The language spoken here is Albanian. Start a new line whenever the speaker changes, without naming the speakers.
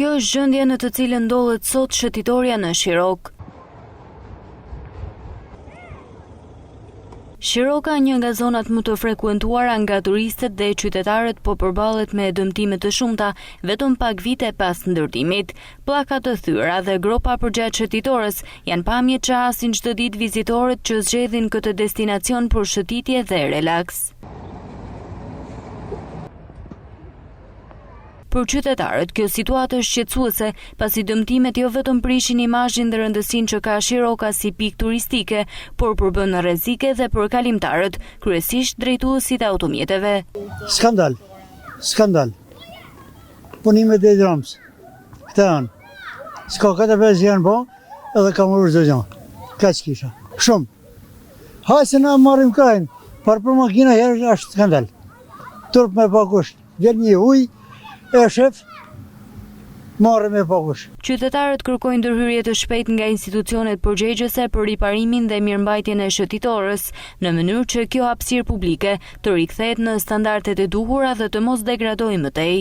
Kjo është gjendja në të cilën ndodhet sot shëtitorja në Shirokë. Shiroka, një nga zonat më të frekuentuara nga turistët dhe qytetarët po përballet me dëmtime të shumta vetëm pak vite pas ndërtimit. Pllaka të thyera dhe gropa përgjatë shëtitores janë pamjet që hasin çdo ditë vizitorët që zgjedhin këtë destinacion për shëtitje dhe relaks. Për qytetarët, kjo situatë është shqetësuese, pasi dëmtimet jo vetëm prishin imazhin dhe rëndësinë që ka Shiroka si pikë turistike, por përbën rrezik edhe për kalimtarët, kryesisht drejtuesit e automjeteve.
Skandal, skandal. Punimet e Ramës. Këta janë. S'ka 4-5 janë bo, edhe ka marrë çdo gjë. Kaq kisha. Shumë. Hajde se na marrim krajnë, por për makina herë është skandal. Turp me pa kush. Vjen një ujë, e shef, marre me pa kush.
Qytetarët kërkojnë ndërhyrje të shpejtë nga institucionet përgjegjëse për riparimin dhe mirëmbajtjen e shëtitores, në mënyrë që kjo hapësirë publike të rikthehet në standardet e duhura dhe të mos degradojë më tej.